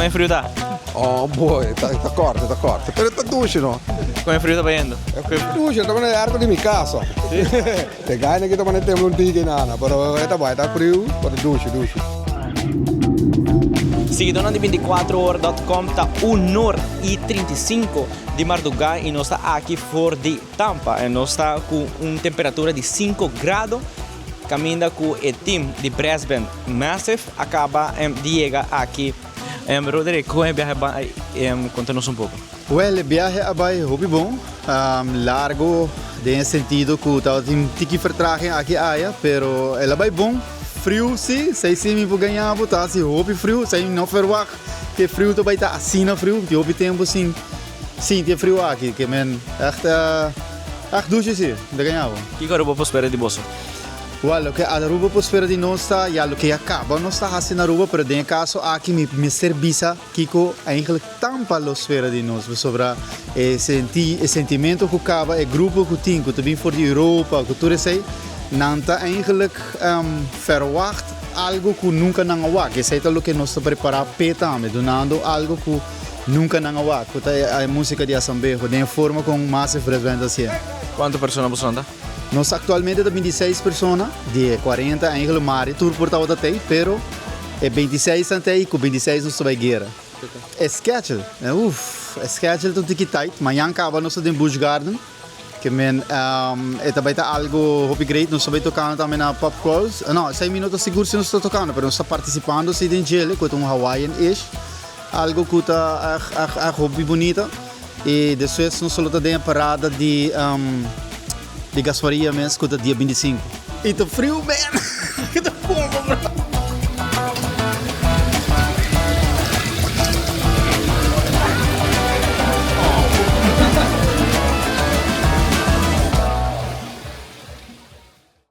e friu ta? Oh boy, ta ta korte, ta korte. Pero ta dushi no. Kon e friu ta bayendo? E dushi, ta manera airco di mi casa. E gaina aki ta manera tembla un tiki nana, pero e ta bai, ta friu, pero dushi, dushi. Siguidónan di binticuatrohora.com ta unor i 35 di mardugá i nos ta aki for di Tampa. E nos ta ku un temperatura di 5 grado kaminda ku e team di Brass Band Massive a kaba di yega aki. Roderick, kon e biahe bai? Konta nos un poko. Wèl, e biahe a bai hopi bon. Largo den e sentido ku tabatin tiki vertraging aki aya, pero el a bai bon. Friu si, esei si mi por gaña bo, ta hasi hopi friu, esei mi no ferwagt ku e friu ta bai ta asina friu, tin hopi tempu sin sinti e friu aki, ke men ègt ègt dushi si, mi ta gaña bo. Kiko Aruba por spera di boso? Wèl, loke Aruba por spera di nos ta, ya loke ya kaba nos ta hasi na Aruba, pero den e kaso aki mi mester bisa kiko eigenlijk Tampa lo spera di nos pasobra e senti e sentimento ku kaba e grupo ku tin ku ta bin for di Europa ku tur esei nan ta eigenlijk verwacht algo ku nunka nan a wak. Esei ta loke nos ta prepara p'e tambe dunando algo ku nunka nan a wak ku ta e musika di Asambeho den e forma kon Massive Brass Band ta hasié. Kuantu persona boso nan ta? Nos aktualmente ta 26 persona di e 40 eigenlijk mari tur por tabata tei pero e 26 nan tei ku 26 nos ta bai guera. E schedule, uff, e schedule ta un tiki tight. Mañan caba nos ta den Busch Garden, ke men e ta bay ta algo hopi great. Nos ta bay tocando tambe na Pub Crawls. No, esey mi no ta sigur si nos ta tocando, pero nos ta participando si den djele, cu ta un Hawaiian-ish, algo cu ta echt, echt, echt hopi bunita. Y despues nos lo ta den e parada di di Gasparia mes, cu ta dia 25. Y ta friu, man! Ta bomba, bro!